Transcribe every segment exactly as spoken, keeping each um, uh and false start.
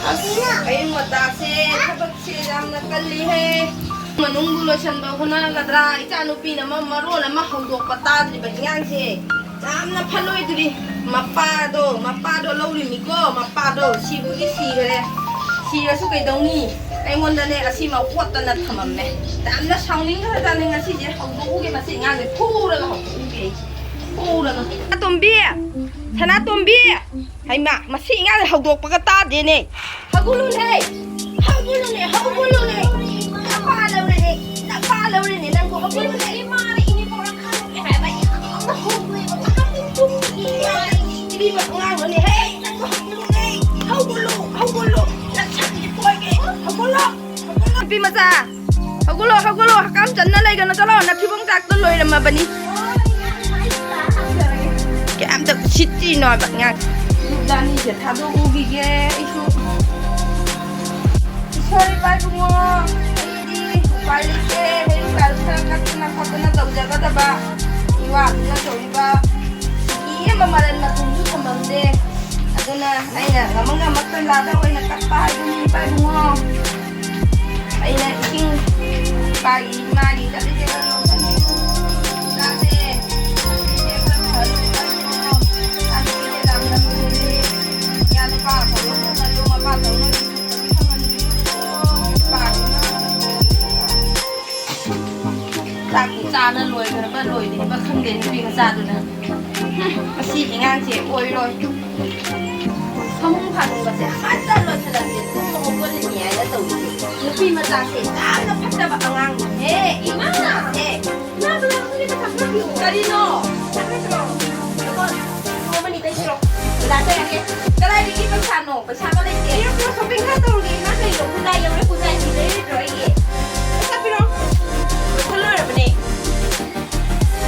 ꯑꯁ, ꯑꯌꯨꯛ ꯉꯟꯇꯥꯁꯦ ꯊꯕꯛꯁꯦ ꯌꯥꯝꯅ ꯀꯜꯂꯤꯍꯦ꯫ ꯃꯅꯨꯡꯗꯨ ꯂꯣꯏꯁꯟꯕ ꯍꯣꯠꯅꯒꯗ꯭ꯔꯥ? ꯏꯆꯥꯅꯨꯄꯤꯅ ꯑꯃ ꯃꯔꯣꯟ ꯑꯃ ꯍꯧꯗꯣꯛꯄ ꯇꯥꯗ꯭ꯔꯤꯕ ꯑꯉꯥꯡꯁꯦ꯫ ꯌꯥꯝꯅ ꯐꯠꯂꯣꯏꯗ꯭ꯔꯤ꯫ ꯃꯄꯥꯗꯣ, ꯃꯄꯥꯗꯣ ꯂꯧꯔꯤꯃꯤꯀꯣ, ꯃꯄꯥꯗꯣ ꯁꯤꯕꯨꯗꯤ ꯁꯤꯈꯔꯦ꯫ ꯁꯤꯔꯁꯨ ꯀꯩꯗꯧꯅꯤ? ꯑꯩꯉꯣꯟꯗꯅꯦ ꯑꯁꯤꯃ ꯑꯣꯠꯇꯅ ꯊꯝꯃꯝꯃꯦ꯫ ꯌꯥꯝꯅ ꯁꯥꯎꯅꯤꯡꯈ꯭ꯔꯖꯥꯠꯅꯤ ꯉꯁꯤꯁꯦ꯫ ꯍꯧꯗꯣꯛꯎꯒꯦ ꯃꯁꯤ ꯑꯉꯥꯡꯁꯦ, ꯐꯨꯔꯒ ꯍꯧꯗꯣꯛꯎꯒꯦ ꯑꯩꯁꯦ꯫ ꯐꯨꯔꯒ꯫ ꯁꯅꯥꯇꯣꯝꯕꯤ! ꯁꯅꯥꯇꯣꯝꯕꯤ! ꯍꯩꯃꯥ, ꯃꯁꯤ ꯑꯉꯥꯡꯁꯦ ꯍꯧꯗꯣꯛꯄꯒ ꯇꯥꯗꯦꯅꯦ꯫ ꯍꯧꯒꯠꯂꯨꯅꯦ! ꯍꯧꯒꯠꯂꯨꯅꯦ! ꯍꯧꯒꯠꯂꯨꯅꯦ! ꯅꯄꯥ ꯂꯧꯔꯦꯅꯦ! ꯅꯄꯥ ꯂꯧꯔꯦꯅꯦ! ꯅꯪꯕꯨ ꯍꯧꯒꯠꯂꯨꯅꯦ! ꯏꯃꯥꯅ ꯏꯅꯦ ꯀꯧꯔꯛꯀꯅꯨ ꯍꯥꯏꯕ ꯌꯥꯝꯅ ꯍꯧꯗꯣꯛꯑꯦꯕ꯫ ꯉꯥꯏꯍꯥꯛꯇꯪ ꯇꯨꯝꯈꯤꯒꯦ꯫ ꯏꯃꯥ, ꯏꯕꯦꯝꯃ ꯑꯉꯥꯡꯗꯨꯅꯦ꯫ ꯍꯦ! ꯅꯪꯕꯨ ꯍꯧꯒꯠꯂꯨꯅꯦ! ꯍꯧꯒꯠꯂꯨ! ꯍꯧꯒꯠꯂꯨ! ꯅꯁꯛꯁꯤꯗꯤ ꯄꯣꯏꯒꯦ! ꯍꯧꯒꯠꯂꯣ! ꯍꯧꯒꯠꯂꯣ! ꯅꯨꯄꯤ ꯃꯆꯥ! ꯍꯧꯒꯠꯂꯣ, ꯍꯧꯒꯠꯂꯣ, ꯍꯀꯥꯝ ꯆꯟꯅ ꯂꯩꯒꯅꯨ, ꯆꯠꯂꯣ, ꯅꯊꯤꯕꯣꯡ ꯆꯥꯛꯇ ꯂꯣꯏꯔꯝꯃꯕꯅꯤ꯫ ꯀꯌꯥꯝꯇ ꯎꯁꯤꯠꯇ꯭ꯔꯤꯅꯣ ꯍꯥꯏꯕ ꯑꯉꯥꯡ꯫ ꯏꯕꯥꯅꯤꯁꯦ ꯊꯥꯗꯣꯛꯎꯈꯤꯒꯦ ꯑꯩꯁꯨ꯫ ꯏꯁꯣꯔ ꯏꯄꯥ ꯏꯕꯨꯡꯉꯣ, ꯑꯩꯗꯤ ꯎꯄꯥꯏ ꯂꯩꯇꯦ, ꯍꯦꯔꯤꯀꯥꯗ ꯈꯔ ꯀꯠꯇꯅ ꯈꯣꯠꯇꯅ ꯇꯧꯖꯒꯗꯕ꯫ ꯏꯋꯥꯗꯨꯅ ꯇꯧꯔꯤꯕ ꯐꯤ ꯑꯃ ꯃꯔꯟ ꯃꯊꯨꯝꯁꯨ ꯊꯝꯃꯝꯗꯦ꯫ ꯑꯗꯨꯅ ꯑꯩꯅ ꯉꯝꯃ ꯉꯝꯃꯛꯇ ꯂꯥꯗ ꯑꯣꯏꯅ ꯀꯠꯄ ꯍꯥꯏꯗꯨꯅꯤ ꯏꯄꯥ ꯏꯕꯨꯡꯉꯣ꯫ ꯑꯩꯅ ꯏꯁꯤꯡ ꯄꯥꯒꯤ ꯃꯥꯒꯤ ꯆꯠꯂꯤꯁꯦ ꯈꯔ ꯂꯧꯁꯟꯕꯤꯌꯨ꯫ ꯆꯥꯁꯦ꯫ ꯆꯥꯁꯦ ꯈꯔ ꯐꯍꯜꯂꯨ ꯏꯄꯥ ꯏꯕꯨꯡꯉꯣ꯫ ꯆꯥꯅꯤꯡꯉꯤꯁꯦ ꯌꯥꯝꯅ ꯂꯣꯏꯔꯦ꯫ ꯏꯌꯥ ꯅꯨꯄꯥ ꯑꯐꯕ ꯐꯪꯍꯜꯂꯨ, ꯃꯄꯥ ꯐꯪꯍꯜꯂꯨ, ꯐꯪꯍꯟꯕꯤꯌꯨ꯫ ꯅꯨꯄꯥꯗꯨꯅ ꯆꯥꯛꯄꯨ ꯆꯥꯅ ꯂꯣꯏꯈ꯭ꯔꯕ ꯂꯣꯏꯗ꯭ꯔꯤꯕ ꯈꯪꯗꯦ ꯅꯨꯄꯤ ꯃꯆꯥꯗꯨꯅ꯫ ꯍꯨꯝ, ꯃꯁꯤꯒꯤ ꯑꯉꯥꯡꯁꯦ ꯑꯣꯏꯔꯣꯏ꯫ ꯐꯃꯨꯡ ꯐꯥꯅꯨꯡꯒꯁꯦ ꯍꯟꯅ ꯂꯣꯏꯁꯤꯜꯂꯝꯗꯦ, ꯇꯨꯝꯕ ꯍꯧꯒꯠꯂꯅꯤ ꯍꯥꯏꯅ ꯇꯧꯔꯤꯁꯦ꯫ ꯅꯨꯄꯤ ꯃꯆꯥꯁꯦ ꯌꯥꯝꯅ ꯐꯠꯇꯕ ꯑꯉꯥꯡꯅꯤꯍꯦ꯫ ꯏꯃꯥ! ꯏꯃꯥꯁꯦ꯫ ꯏꯃꯥ, ꯕꯖꯥꯔ ꯆꯠꯂꯨꯒꯦ, ꯄꯩꯁꯥ ꯈꯔ ꯄꯤꯌꯣ꯫ ꯀꯔꯤꯅꯣ? ꯄꯩꯁꯥ ꯈꯔ ꯄꯤꯔꯛꯑꯣ꯫ ꯂꯨꯄꯥ ꯂꯤꯁꯤꯡ ꯑꯃ ꯑꯅꯤꯗꯪ ꯄꯤꯔꯛꯑꯣ꯫ ꯕꯖꯥꯔ ꯆꯠꯂꯒꯦ꯫ ꯀꯗꯥꯏꯗꯒꯤ ꯄꯩꯁꯥꯅꯣ? ꯄꯩꯁꯥꯒ ꯂꯩꯇꯦ꯫ ꯄꯤꯔꯛꯑꯣ, ꯄꯤꯔꯛꯑꯣ, shopping ꯈꯔ ꯇꯧꯔꯨꯒꯦ꯫ ꯏꯃꯥ ꯀꯩꯅꯣ? ꯈꯨꯖꯥꯏ ꯌꯧꯔꯦ, ꯈꯨꯖꯥꯏ ꯁꯤ ꯂꯩꯔꯣꯏꯗ꯭ꯔꯣ ꯑꯩꯒꯤ? ꯄꯩꯁꯥ ꯄꯤꯔꯛꯑꯣ꯫ ꯂꯣꯏꯁꯜ ꯂꯣꯏꯔꯕꯅꯦ꯫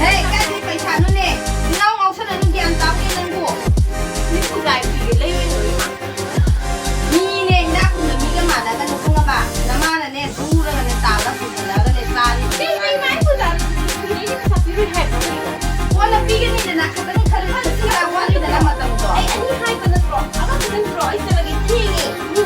ꯍꯦ, ꯀꯥꯏꯗꯩ ꯄꯩꯁꯥꯅꯣꯅꯦ? ꯏꯉꯥꯎ ꯉꯥꯎꯁꯜꯂꯅꯨ, ꯒ꯭ꯌꯥꯟ ꯇꯥꯎꯅꯦ ꯅꯪꯕꯨ꯫ ꯃꯤ ꯈꯨꯖꯥꯏ ꯄꯤꯒꯦ, ꯂꯩꯔꯣꯏꯗ꯭ꯔꯣ ꯏꯃꯥ? ꯃꯤꯅꯦ, ꯏꯅꯥꯛ ꯈꯨꯟꯕ ꯃꯤꯒ ꯃꯥꯟꯅꯒꯅꯨ ꯈꯪꯉꯕ? ꯅꯃꯥꯅꯅꯦ ꯄꯨꯔꯒꯅꯦ ꯇꯥꯜꯂ ꯄꯨꯁꯜꯂꯛꯑꯒꯅꯦ ꯆꯥꯔꯤ꯫ ꯀꯩꯅꯣ ꯏꯃꯥ, ꯑꯩ ꯄꯨꯖꯥ ꯄꯤꯔꯣꯏ ꯍꯥꯏꯕ꯭ꯔꯣ ꯀꯩꯅꯣ? ꯀꯣꯟꯅ ꯄꯤꯒꯅꯤꯗꯅ, ꯈꯤꯇꯪ ꯈꯜꯂꯨ, ꯈꯜꯂꯨ, ꯋꯥꯠꯂꯤꯗꯅ ꯃꯇꯝꯗꯣ꯫ ꯑꯩ ꯑꯅꯤ ꯍꯥꯏꯕ ꯅꯠꯇ꯭ꯔꯣ? ꯑꯃꯈꯛꯇꯪ ꯄꯤꯔꯛꯑꯣ, ꯑꯩ ꯆꯠꯂꯒꯦ, ꯊꯦꯡꯉꯦ꯫ ꯃꯤ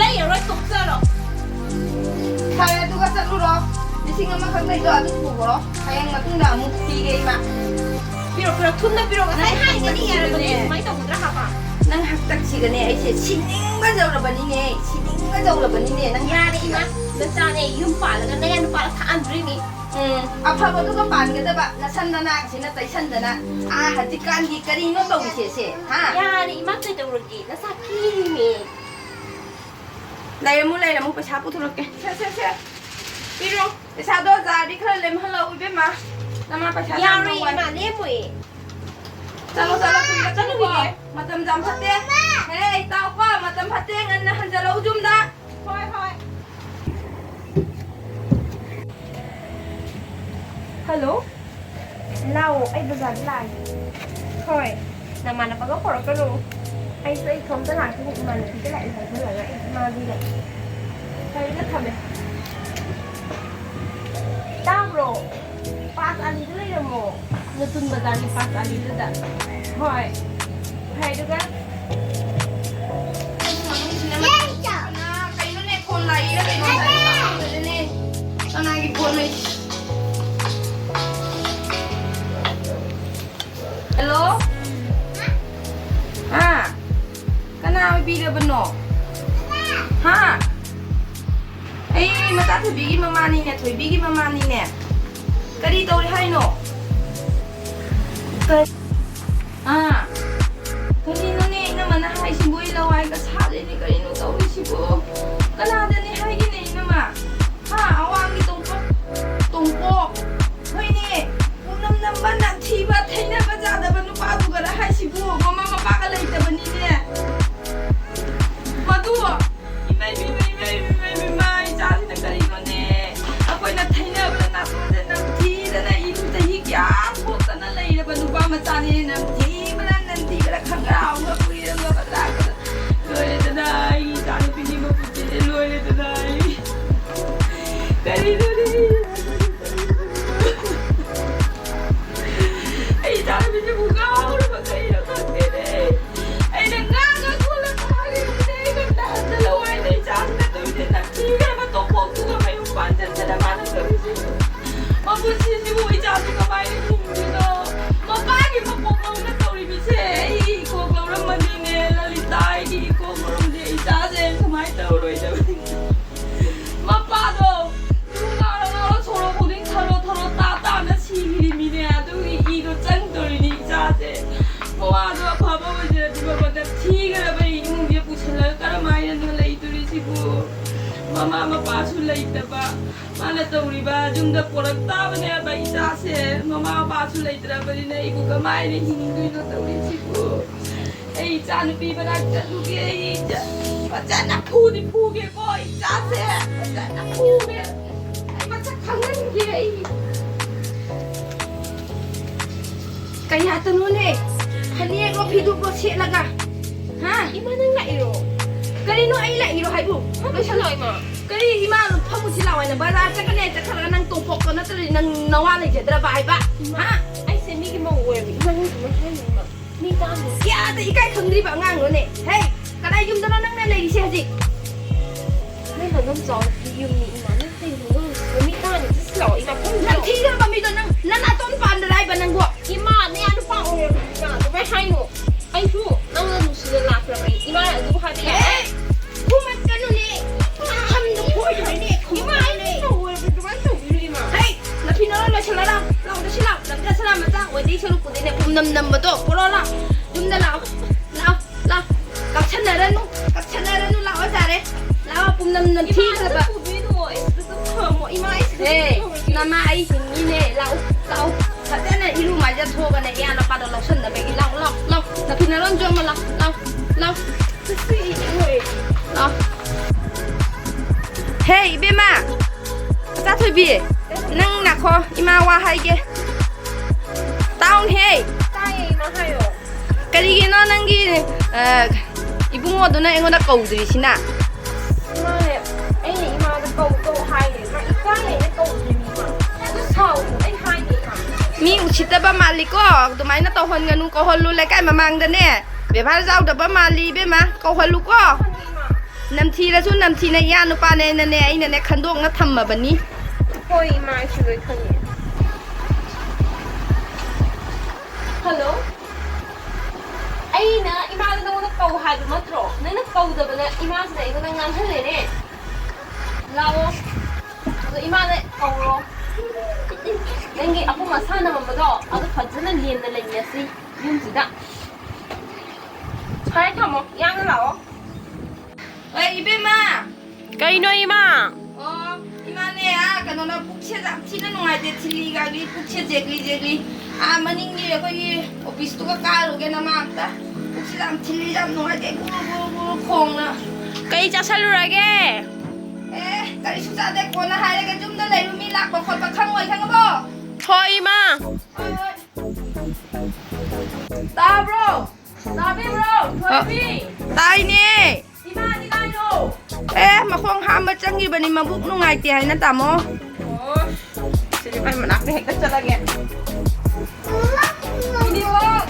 ꯂꯩꯔꯔꯣꯏ, ꯇꯣꯛꯆꯔꯣ꯫ ꯐꯔꯦ, ꯑꯗꯨꯒ ꯆꯠꯂꯨꯔꯣ꯫ ꯂꯤꯁꯤꯡ ꯑꯃꯈꯛ ꯂꯩꯗꯣ ꯑꯗꯨ ꯄꯨꯈ꯭ꯔꯣ꯫ ꯍꯌꯦꯡ ꯃꯇꯨꯡꯗ ꯑꯃꯨꯛ ꯄꯤꯒꯦ, ꯏꯃꯥ꯫ ꯄꯤꯔꯣ, ꯄꯤꯔꯣ, ꯊꯨꯅ ꯄꯤꯔꯣ꯫ ꯉꯁꯥꯏ ꯍꯥꯏꯒꯅꯤ ꯌꯥꯔꯕꯅꯦ, ꯁꯨꯃꯥꯏꯅ ꯇꯧꯒꯗ꯭ꯔꯥ ꯍꯥꯏꯕ? ꯅꯪ ꯍꯥꯛꯇꯛꯁꯤꯒꯅꯦ ꯑꯩꯁꯦ ꯁꯤꯅꯤꯡꯕ ꯌꯧꯔꯕꯅꯤꯅꯦ, ꯁꯤꯅꯤꯡꯕ ꯌꯧꯔꯕꯅꯤꯅꯦ ꯅꯪ꯫ ꯌꯥꯔꯦ, ꯏꯃꯥ꯫ ꯅꯆꯥꯅꯦ ꯌꯨꯝ ꯄꯥꯜꯂꯒ ꯅꯌꯥ ꯅꯨꯄꯥꯒ ꯊꯥꯛꯍꯟꯗ꯭ꯔꯤꯅꯤ꯫ ꯎꯝ, ꯑꯐꯕꯗꯨꯒ ꯄꯥꯟꯒꯗꯕ, ꯅꯁꯝ ꯅꯅꯥꯁꯤꯅ ꯇꯩꯁꯟꯗꯅ꯫ ꯑꯥ, ꯍꯧꯖꯤꯛꯀꯥꯟꯒꯤ ꯀꯔꯤꯅꯣ ꯇꯧꯔꯤꯁꯦ ꯁꯦ, ꯍꯥ? ꯌꯥꯔꯦ, ꯏꯃꯥ, ꯀꯩꯗꯧꯔꯒꯦ? ꯅꯆꯥ ꯀꯤꯔꯤꯅꯦ꯫ ꯂꯩꯔꯝꯃꯨ, ꯂꯩꯔꯝꯃꯨ, ꯄꯩꯁꯥ ꯄꯨꯊꯣꯔꯛꯀꯦ꯫ ꯁꯦ, ꯁꯦ, ꯁꯦ꯫ ꯄꯤꯔꯣ꯫ ꯄꯩꯁꯥꯗꯣ ꯖꯥꯔꯗꯤ ꯈꯔ ꯂꯦꯝꯍꯜꯂꯛꯑꯣ, ꯏꯕꯦꯝꯃ꯫ ꯅꯃꯥ ꯄꯩꯁꯥꯗꯣ ꯌꯥꯝ ꯌꯥꯔꯣꯏ, ꯅꯨꯡꯉꯥꯏ꯫ ꯏꯃꯥ, ꯂꯦꯝꯃꯣꯏ꯫ ꯆꯠꯂꯣ, ꯆꯠꯂꯣ, ꯀꯨꯏꯔꯛꯀꯅꯨꯀꯣ꯫ ꯆꯠꯂꯨꯈꯤꯒꯦ꯫ ꯃꯇꯝꯁꯦ ꯌꯥꯝ ꯐꯠꯇꯦ꯫ ꯍꯦ, ꯏꯇꯥꯎꯀꯣ, ꯃꯇꯝ ꯐꯠꯇꯦ, ꯉꯟꯅ ꯍꯟꯖꯜꯂꯛꯎ ꯌꯨꯝꯗ꯫ ꯍꯣꯏ, ꯍꯣꯏ꯫ ꯍꯜꯂꯣ꯫ ꯂꯥꯛꯑꯣ, ꯑꯩ ꯕꯖꯥꯔꯗ ꯂꯥꯛꯑꯒꯦ꯫ ꯍꯣꯏ꯫ ꯅꯃꯥꯟꯅꯕꯒ ꯄꯨꯔꯛꯀꯅꯨ꯫ ꯑꯩꯁꯨ ꯑꯩ ꯏꯊꯣꯝꯇ ꯂꯥꯛꯇꯣꯏꯅꯦ, ꯏꯃꯥꯟꯅꯕꯤꯒ ꯂꯥꯛꯑꯦ ꯍꯥꯏꯖꯜꯂꯒ ꯑꯩ ꯏꯃꯥꯗꯤ ꯂꯩ꯫ ꯐꯔꯦ, ꯊꯝꯃꯦ꯫ ꯇꯥꯕ꯭ꯔꯣ? ꯄꯥꯁ ꯑꯅꯤꯗ ꯂꯩꯔꯝꯃꯣ꯫ ꯅꯇꯨꯟ ꯕꯖꯥꯔꯒꯤ ꯄꯥꯁ ꯑꯅꯤꯗꯨꯗ꯫ ꯍꯣꯏ꯫ ꯐꯔꯦ, ꯑꯗꯨꯒ ꯀꯩꯅꯣꯅꯦ, ꯐꯣꯟ ꯂꯥꯛꯏꯔ ꯀꯩꯅꯣ? ꯀꯅꯥꯒꯤ ꯐꯣꯟꯅꯣ? ꯍꯜꯂꯣ? ꯍꯥ? ꯀꯅꯥ ꯑꯣꯏꯕꯤꯔꯕꯅꯣ? ꯍꯥ? ꯑꯩ ꯃꯆꯥ ꯊꯣꯏꯕꯤꯒꯤ ꯃꯃꯥꯅꯤꯅꯦ, ꯊꯣꯏꯕꯤꯒꯤ ꯃꯃꯥꯅꯤꯅꯦ꯫ ꯀꯔꯤ ꯇꯧꯔꯦ ꯍꯥꯏꯅꯣ? ꯀ-, ꯑꯥ, ꯀꯔꯤꯅꯣꯅꯦ ꯏꯅꯝꯃꯅ ꯍꯥꯏꯁꯤꯕꯨ? ꯑꯩ ꯂꯋꯥꯏꯒ ꯁꯥꯠꯂꯦꯅꯦ, ꯀꯔꯤꯅꯣ ꯇꯧꯔꯤꯁꯤꯕꯨ? ꯀꯅꯥꯗꯅꯦ ꯍꯥꯏꯒꯦꯅꯦ ꯏꯅꯝꯃ? ꯍꯥ, ꯑꯋꯥꯡꯒꯤ ꯇꯣꯡꯄꯣꯛ, ꯇꯣꯡꯄꯣꯛ, ꯍꯣꯏꯅꯦ, ꯄꯨꯝꯅꯝ ꯅꯝꯕ, ꯅꯝꯊꯤꯕ, ꯊꯩꯅꯕ ꯌꯥꯗꯕ ꯅꯨꯄꯥꯗꯨꯒꯔ ꯍꯥꯏꯁꯤꯕꯨ? ꯃꯃꯥ ꯃꯄꯥꯒ ꯂꯩꯇꯕꯅꯤꯅꯦ꯫ ꯃꯗꯨ, ꯏꯃꯩ, ꯏꯃꯩ, ꯏꯆꯥꯁꯤꯅ ꯀꯔꯤꯅꯣꯅꯦ? ꯑꯩꯈꯣꯏꯅ ꯊꯩꯅꯕꯗ ꯅꯥꯇꯣꯟꯁꯦ ꯅꯝꯊꯤꯗꯅ ꯏꯔꯨ ꯆꯍꯤ ꯀꯌꯥ ꯊꯣꯛꯇꯅ ꯂꯩꯔꯕ ꯅꯨꯄꯥ ꯃꯆꯥꯅꯦ, ꯅꯝꯊꯤꯕꯅ, ꯅꯝꯊꯤꯕꯅ ꯈꯪꯒ꯭ꯔꯥꯎꯒ ꯐꯨꯔꯤꯠ ꯑꯃꯒ ꯂꯥꯛꯄꯗ ꯂꯣꯏꯔꯦꯗꯅ, ꯑꯩ ꯏꯆꯥꯅꯨꯄꯤꯒꯤ ꯃꯄꯨꯟꯁꯤꯁꯦ ꯂꯣꯏꯔꯦꯗꯅ, ꯑꯩ ꯀꯔꯤꯅꯣꯅꯦ? ꯑꯩ ꯏꯆꯥꯅꯨꯄꯤꯁꯤꯕꯨ ꯉꯥꯎꯔꯕ ꯀꯩꯅꯣ ꯈꯪꯗꯦꯅꯦ꯫ ꯑꯩꯅ ꯉꯥꯡꯉ ꯈꯣꯠꯂ ꯐꯥꯈꯤꯕꯅꯦ, ꯑꯩ ꯉꯟꯇꯥ ꯍꯟꯖꯜꯂꯛꯑꯣ ꯍꯥꯏꯅ ꯃꯃꯥ ꯃꯄꯥꯁꯨ ꯂꯩꯇꯕ, ꯃꯥꯅ ꯇꯧꯔꯤꯕ ꯌꯨꯝꯗ ꯄꯣꯔꯛ ꯇꯥꯕꯅꯦꯕ ꯏꯆꯥꯁꯦ꯫ ꯃꯃꯥ ꯃꯄꯥꯁꯨ ꯂꯩꯇ꯭ꯔꯕꯅꯤꯅ ꯑꯩꯕꯨ ꯀꯃꯥꯏꯅ ꯍꯤꯡꯗꯣꯏꯅꯣ ꯇꯧꯔꯤꯁꯤꯕꯨ? ꯑꯩ ꯏꯆꯥ ꯅꯨꯄꯤ ꯃꯅꯥꯛ ꯆꯠꯂꯨꯒꯦ꯫ ꯑꯩ ꯏꯆꯥ ꯐꯖꯅ ꯐꯨꯗꯤ ꯐꯨꯒꯦꯀꯣ, ꯏꯆꯥꯁꯦ ꯐꯖꯅ ꯐꯨꯒꯦ꯫ ꯑꯩ ꯃꯁꯛ ꯈꯪꯍꯟꯒꯦ ꯑꯩ꯫ ꯀꯌꯥꯇꯅꯣꯅꯦ? ꯐꯅꯦꯛꯂꯣ ꯐꯤꯗꯨꯕꯣ ꯁꯦꯠꯂꯒ? ꯍꯥ? ꯏꯃꯥ, ꯅꯪ ꯂꯥꯛꯏꯔꯣ? ꯀꯔꯤꯅꯣ ꯑꯩ ꯂꯥꯛꯏꯔꯣ ꯍꯥꯏꯕꯨ? ꯐꯝꯃꯨꯁꯤ ꯂꯥꯛꯑꯣ, ꯏꯃꯥ꯫ ꯀꯔꯤ ꯏꯃꯥ? ꯐꯝꯃꯨꯁꯤ ꯂꯥꯛꯑꯣ ꯍꯥꯏꯅ? ꯕꯖꯥꯔ ꯆꯠꯀꯅꯤ ꯍꯥꯏ ꯆꯠꯈ꯭ꯔꯒ ꯅꯪ ꯇꯣꯛꯊꯣꯛꯄ ꯅꯠꯇ꯭ꯔꯗꯤ ꯅꯪ ꯅꯋꯥ ꯂꯩꯖꯗ꯭ꯔꯕ ꯍꯥꯏꯕ? ꯏꯃꯥ, ꯍꯥ? ꯑꯩꯁꯦ ꯃꯤꯒꯤ ꯃꯧ ꯑꯣꯏꯔꯕ ꯏꯃꯥ, ꯅꯪ ꯀꯃꯥꯏ ꯍꯥꯏꯅꯣ ꯏꯃꯥ? ꯃꯤ ꯇꯥꯅꯤ꯫ ꯀꯌꯥꯗ ꯏꯀꯥꯏ ꯈꯪꯗ꯭ꯔꯤꯕ ꯑꯉꯥꯡꯅꯣꯅꯦ? ꯍꯦ, ꯀꯗꯥꯏ ꯌꯨꯝꯗꯅꯣ ꯅꯪꯅ ꯂꯩꯔꯤꯁꯦ ꯍꯧꯖꯤꯛ? ꯅꯣꯏ ꯅꯗꯣꯝꯆꯥ ꯍꯣꯏꯒꯤ ꯌꯨꯝꯅꯤ ꯏꯃꯥ, ꯅꯪ ꯀꯩꯅꯣ ꯉꯥꯡꯉꯤꯁꯤꯕꯣ? ꯃꯤ ꯇꯥꯅꯤ, ꯆꯠꯁꯤ ꯂꯥꯛꯑꯣ ꯏꯃꯥ, ꯐꯝꯁꯤ ꯂꯥꯛꯑꯣ꯫ ꯅꯝꯊꯤꯈ꯭ꯔꯕ ꯃꯤꯗꯣ ꯅꯪ ꯅꯅꯥꯇꯣꯟ ꯄꯥꯟꯗ꯭ꯔꯥ ꯍꯥꯏꯕ ꯅꯪꯕꯣ? ꯏꯃꯥ, ꯅꯌꯥ ꯅꯨꯄꯥ ꯑꯣꯏꯔꯕꯅꯤ ꯏꯃꯥ, ꯑꯗꯨꯃꯥꯏ ꯍꯥꯏꯅꯣ꯫ ꯑꯩꯁꯨ ꯅꯪꯅ ꯅꯨꯡꯁꯤꯅ ꯂꯥꯛꯈ꯭ꯔꯕꯅꯤ ꯏꯃꯥ, ꯑꯗꯨ ꯍꯥꯏꯕ ꯌꯥꯏ? ꯑꯦ! ꯐꯨꯃꯠꯀꯅꯨꯅꯦ! ꯁꯝꯗꯣ ꯐꯣꯏꯗꯣꯏꯅꯦ, ꯏꯃꯥ, ꯑꯩ ꯐꯨꯃꯠꯀꯅꯨꯅꯦ! ꯀꯩꯗꯧꯔꯒꯦ? ꯑꯗꯨꯃꯥꯏꯅ ꯇꯧꯕꯤꯅꯨ ꯏꯃꯥ꯫ ꯍꯩ! ꯅꯐꯤ ꯅꯔꯣꯜ ꯂꯣꯏꯁꯤꯜꯂꯣ ꯂꯥꯎ, ꯂꯥꯎ, ꯂꯥꯎ, ꯁꯤ ꯂꯥꯎ, ꯂꯝꯖꯥ ꯁꯅꯥ ꯃꯆꯥ ꯑꯣꯏꯗꯣꯏ ꯁꯔꯨꯛꯄꯨꯗꯤꯅꯦ, ꯄꯨꯝꯅꯝ ꯅꯝꯕꯗꯣ ꯄꯣꯔꯛꯑꯣ ꯂꯥꯎ, ꯌꯨꯝꯗ ꯂꯥꯛꯑꯣ, ꯂꯥꯛꯑꯣ, ꯂꯥꯛꯑꯣ, ꯀꯥꯞꯁꯟꯅꯔꯅꯨ, ꯀꯥꯞꯁꯟꯅꯔꯅꯨ, ꯂꯥꯛꯑꯣ ꯌꯥꯔꯦ, ꯂꯥꯛꯑꯣ, ꯄꯨꯝꯅꯝ ꯏꯃꯥ, ꯅꯝꯊꯤꯈ꯭ꯔꯕ꯫ ꯑꯝꯇ ꯄꯨꯕꯤꯔꯣ, ꯑꯩ ꯁꯤꯗ ꯑꯗꯨꯝ ꯊꯝꯃꯣ, ꯏꯃꯥ, ꯑꯩ ꯁꯤꯗ ꯑꯦ, ꯑꯗꯨꯝ ꯊꯝꯃꯒꯦ꯫ ꯅꯃꯥ ꯑꯩ ꯍꯤꯡꯉꯤꯅꯦ, ꯂꯥꯛꯑꯣ, ꯂꯥꯛꯑꯣ, ꯐꯖꯅ ꯏꯔꯨ ꯃꯥꯏꯖꯊꯣꯛꯑꯒꯅꯦ, ꯏꯌꯥ ꯅꯄꯥꯗꯣ ꯂꯧꯁꯟꯅꯕꯒꯤ, ꯂꯥꯛꯑꯣ, ꯂꯥꯛꯑꯣ, ꯂꯥꯛꯑꯣ, ꯅꯐꯤ ꯅꯔꯣꯟ ꯌꯣꯝꯃꯣ, ꯂꯥꯛꯑꯣ, ꯂꯥꯛꯑꯣ, ꯂꯥꯛꯑꯣ꯫ ꯁꯤ ꯏꯃꯣꯏ꯫ ꯑ꯫ ꯍꯦ, ꯏꯕꯦꯝꯃ! ꯃꯆꯥꯊꯣꯏꯕꯤ! ꯅꯪ ꯉꯥꯈꯣ, ꯏꯃꯥ ꯋꯥ ꯍꯥꯏꯒꯦ꯫ ꯇꯥꯎꯅꯦꯍꯦ! ꯇꯥꯏꯌꯦ, ꯏꯃꯥ, ꯍꯥꯏꯌꯣ꯫ ꯀꯔꯤꯒꯤꯅꯣ ꯅꯪꯒꯤ, ꯑ, ꯏꯕꯨꯡꯉꯣꯗꯨꯅ ꯑꯩꯉꯣꯟꯗ ꯀꯧꯗ꯭ꯔꯤꯁꯤꯅ? ꯏꯃꯥꯅꯦ, ꯑꯩꯅ ꯏꯃꯥꯗ ꯀꯧ, ꯀꯧ ꯍꯥꯏꯔꯦ꯫ ꯃꯥ ꯏꯀꯥꯏꯌꯦꯅ ꯀꯧꯗ꯭ꯔꯤꯅꯤ, ꯏꯃꯥ꯫ ꯑꯗꯨ ꯁꯥꯎꯅꯨ, ꯑꯩ ꯍꯥꯏꯒꯦ, ꯏꯃꯥ꯫ ꯃꯤ ꯎꯁꯤꯠꯇꯕ ꯃꯥꯜꯂꯤꯀꯣ, ꯑꯗꯨꯃꯥꯏꯅ ꯇꯧꯍꯟꯒꯅꯨ, ꯀꯧꯍꯜꯂꯨ ꯂꯩꯀꯥꯏ ꯃꯃꯥꯡꯗꯅꯦ꯫ ꯕꯦꯕꯥꯔ ꯌꯥꯎꯗꯕ ꯃꯥꯜꯂꯤ ꯏꯕꯦꯝꯃ, ꯀꯧꯍꯜꯂꯨꯀꯣ꯫ ꯅꯝꯊꯤꯔꯁꯨ ꯅꯝꯊꯤꯅ ꯏꯌꯥ ꯅꯨꯄꯥꯅꯦꯅꯅꯦ, ꯑꯩꯅꯅꯦ ꯈꯟꯗꯣꯛꯅ ꯊꯝꯃꯕꯅꯤ꯫ ꯍꯣꯏ ꯏꯃꯥ, ꯑꯩꯁꯨ ꯂꯣꯏ ꯈꯪꯉꯦ꯫ ꯍꯜꯂꯣ꯫ ꯑꯩꯅ ꯏꯃꯥꯗ ꯅꯉꯣꯟꯗ ꯀꯧ ꯍꯥꯏꯕ ꯅꯠꯇ꯭ꯔꯣ? ꯅꯪꯅ ꯀꯧꯗꯕꯅ ꯏꯃꯥꯁꯤꯅ ꯑꯩꯉꯣꯟꯗ ꯉꯥꯡꯍꯜꯂꯦꯅꯦ꯫ ꯂꯥꯛꯑꯣ꯫ ꯑꯗꯣ ꯏꯃꯥꯗ ꯀꯧꯔꯣ꯫ ꯅꯪꯒꯤ ꯑꯄꯨꯝ ꯑꯁꯥ ꯅꯝꯃꯝꯕꯗꯣ ꯑꯗꯨ ꯐꯖꯅ ꯂꯦꯝꯅ ꯂꯩꯃꯤꯟꯅꯁꯤ ꯌꯨꯝꯁꯤꯗ꯫ ꯐꯔꯦ, ꯊꯝꯃꯣ꯫ ꯌꯥꯝꯅ ꯂꯥꯛꯑꯣ꯫ ꯑꯦ, ꯏꯕꯦꯝꯃ! ꯀꯩꯅꯣ, ꯏꯃꯥ? ꯑꯣ, ꯏꯃꯥꯅꯦ, ꯑꯥ, ꯀꯩꯅꯣꯅ ꯄꯨꯛꯁꯦ ꯌꯥꯝ ꯊꯤꯅ ꯅꯨꯡꯉꯥꯏꯇꯦ, ꯊꯤꯜꯂꯤ ꯀꯥꯏꯕꯤ, ꯄꯨꯛꯁꯦ ꯖꯦꯒ꯭ꯂꯤ ꯖꯦꯒ꯭ꯂꯤ꯫ ꯑꯥ, ꯃꯅꯤꯡꯒꯤ ꯑꯩꯈꯣꯏꯒꯤ ꯑꯣꯐꯤꯁꯇꯨꯒ ꯀꯥꯔꯨꯒꯦ, ꯅꯃꯥ ꯑꯝꯇ꯫ ꯄꯨꯛꯁꯦ ꯌꯥꯝ ꯊꯤꯜꯂꯤ, ꯌꯥꯝ ꯅꯨꯡꯉꯥꯏꯇꯦ, ꯒꯨꯔꯨ ꯒꯨꯔꯨ ꯒꯨꯔꯨ ꯈꯣꯡꯅ꯫ ꯀꯩ ꯆꯥꯁꯜꯂꯨꯔꯒꯦ? ꯑꯦ, ꯀꯔꯤꯁꯨ ꯆꯥꯗꯦ, ꯀꯣꯟꯅ ꯍꯥꯏꯔꯒꯦ, ꯌꯨꯝꯗ ꯂꯩꯕ ꯃꯤ ꯂꯥꯛꯄ ꯈꯣꯠꯄ ꯈꯪꯉꯣꯏ, ꯈꯪꯉꯕꯣ? ꯍꯣꯏ, ꯏꯃꯥ꯫ ꯍꯣꯏ, ꯍꯣꯏ꯫ ꯇꯥꯕ꯭ꯔꯣ? ꯇꯥꯕꯤꯕ꯭ꯔꯣ? ꯊꯣꯏꯕꯤ! ꯇꯥꯏꯅꯦ꯫ ꯏꯃꯥꯗꯤ ꯀꯥꯏꯅꯣ? ꯑꯦ, ꯃꯈꯣꯡ ꯍꯥꯝꯕ ꯆꯪꯈꯤꯕꯅꯤ, ꯃꯕꯨꯛ ꯅꯨꯡꯉꯥꯏꯇꯦ ꯍꯥꯏꯅ, ꯇꯥꯃꯣ꯫ ꯑꯣ, ꯁꯤꯗꯤ ꯃꯥꯏ ꯃꯅꯥꯛꯇ ꯍꯦꯛꯇ ꯆꯠꯂꯒꯦ꯫ ꯏꯅꯦꯕꯣꯛ!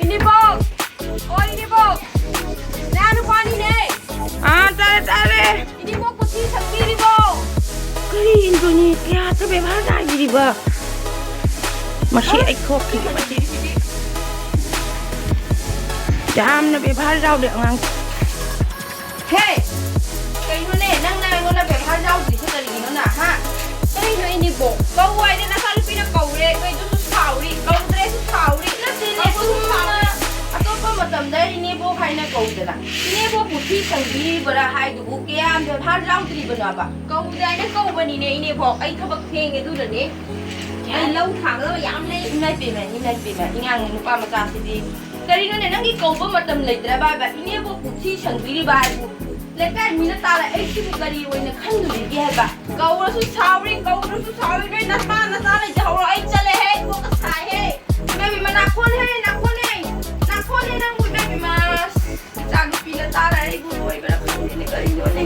ꯏꯅꯦꯕꯣꯛ! ꯑꯣ, ꯏꯅꯦꯕꯣꯛ! ꯅꯌꯥ ꯅꯨꯄꯥꯅꯤꯅꯦ! ꯑꯥ, ꯇꯥꯔꯦ, ꯇꯥꯔꯦ꯫ ꯏꯅꯦꯕꯣꯛ ꯀꯨꯊꯤ ꯁꯪꯕꯤꯔꯤꯕꯣ? ꯀꯔꯤ ꯏꯟꯗ꯭ꯔꯣꯅꯤ ꯀꯌꯥꯗ ꯕꯦꯕꯥꯔ ꯇꯥꯈꯤꯔꯤꯕ? ꯃꯁꯤ ꯑꯩ ꯊꯣꯛꯈꯤꯒꯦ, ꯃꯁꯤ꯫ ꯌꯥꯝꯅ ꯕꯦꯕꯥꯔ ꯌꯥꯎꯗꯦ ꯑꯉꯥꯡꯁꯦ꯫ ꯍꯦ! ꯀꯩꯅꯣꯅꯦ, ꯅꯪꯅ ꯑꯩꯉꯣꯟꯗ ꯕꯦꯕꯥꯔ ꯌꯥꯎꯗ꯭ꯔꯤꯁꯦ ꯀꯔꯤꯒꯤꯅꯣꯅ, ꯍꯥ? ꯀꯩꯅꯣ ꯏꯅꯦꯕꯣꯛ? ꯀꯧ ꯍꯥꯏꯗꯤ ꯅꯆꯥꯅꯨꯄꯤꯅ ꯀꯧꯔꯦ, ꯀꯩꯗꯨꯁꯨ ꯁꯥꯎꯔꯤ, ꯀꯧꯗ꯭ꯔꯦꯁꯨ ꯁꯥꯎꯔꯤ꯫ ꯅꯠꯇꯦꯅꯦ, ꯑꯇꯣꯞꯄ ꯁꯨꯝ ꯁꯥꯎꯔꯤ꯫ ꯑꯇꯣꯞꯄ ꯃꯇꯝꯗ ꯏꯅꯦꯕꯣꯛ ꯍꯥꯏꯅ ꯀꯧꯗꯅ꯫ ꯏꯅꯦꯕꯣꯛꯄꯨ ꯊꯤ ꯁꯪꯕꯤꯔꯤꯕꯔꯥ ꯍꯥꯏꯗꯨꯕꯨ ꯀꯌꯥꯝ ꯕꯦꯕꯥꯔ ꯌꯥꯎꯗ꯭ꯔꯤꯕꯅꯣꯕ? ꯀꯧꯗꯦ ꯍꯥꯏꯅ ꯀꯧꯕꯅꯤꯅꯦ ꯏꯅꯦꯕꯣꯛ, ꯑꯩ ꯊꯕꯛ ꯊꯦꯡꯉꯦ ꯑꯗꯨꯅꯅꯦ꯫ ꯑꯩ ꯂꯧ ꯊꯥꯒꯗꯕ ꯌꯥꯝ ꯂꯩ꯫ ꯏꯃꯥꯏ ꯄꯦꯝꯃ, ꯏꯃꯥꯏ ꯄꯦꯝꯃ, ꯏꯉꯥꯡ ꯅꯨꯄꯥ ꯃꯆꯥꯁꯤꯗꯤ꯫ ꯀꯔꯤꯅꯣꯅꯦ, ꯅꯪꯒꯤ ꯀꯧꯕ ꯃꯇꯝ ꯂꯩꯇ꯭ꯔꯕ ꯍꯥꯏꯕ? ꯏꯅꯦꯕꯣꯛꯄꯨ ꯊꯤ ꯁꯪꯕꯤꯔꯤꯕ ꯍꯥꯏꯕꯨ ꯂꯩꯀꯥꯏ ꯃꯤꯅ ꯇꯥꯔ ꯑꯩ ꯁꯤꯕꯨ ꯀꯔꯤ ꯑꯣꯏꯅ ꯈꯟꯗꯣꯔꯤꯒꯦ ꯍꯥꯏꯕ? ꯀꯧꯔꯁꯨ ꯁꯥꯎꯔꯤ, ꯀꯧꯗ꯭ꯔꯁꯨ ꯁꯥꯎꯔꯤ, ꯅꯣꯏ ꯅꯆꯥ ꯅꯆꯥ ꯂꯩꯖꯍꯧꯔꯣ, ꯑꯩ ꯆꯠꯂꯦꯍꯦ, ꯀꯣꯛꯀ ꯁꯥꯏꯍꯦ꯫ ꯏꯃꯥ ꯏꯕꯦꯝꯃ, ꯅꯥꯈꯣꯟꯍꯦ, ꯅꯥꯈꯣꯟꯍꯦ, ꯅꯥꯈꯣꯟꯍꯦ ꯅꯪꯕꯨ, ꯏꯃꯥ ꯏꯕꯦꯝꯃ꯫ ꯏꯆꯥ ꯅꯨꯄꯤꯅ ꯇꯥꯔ ꯑꯩꯕꯨ ꯂꯣꯏꯕ꯭ꯔꯥ ꯈꯪꯗꯦꯅꯦ, ꯀꯔꯤꯅꯣꯅꯦ꯫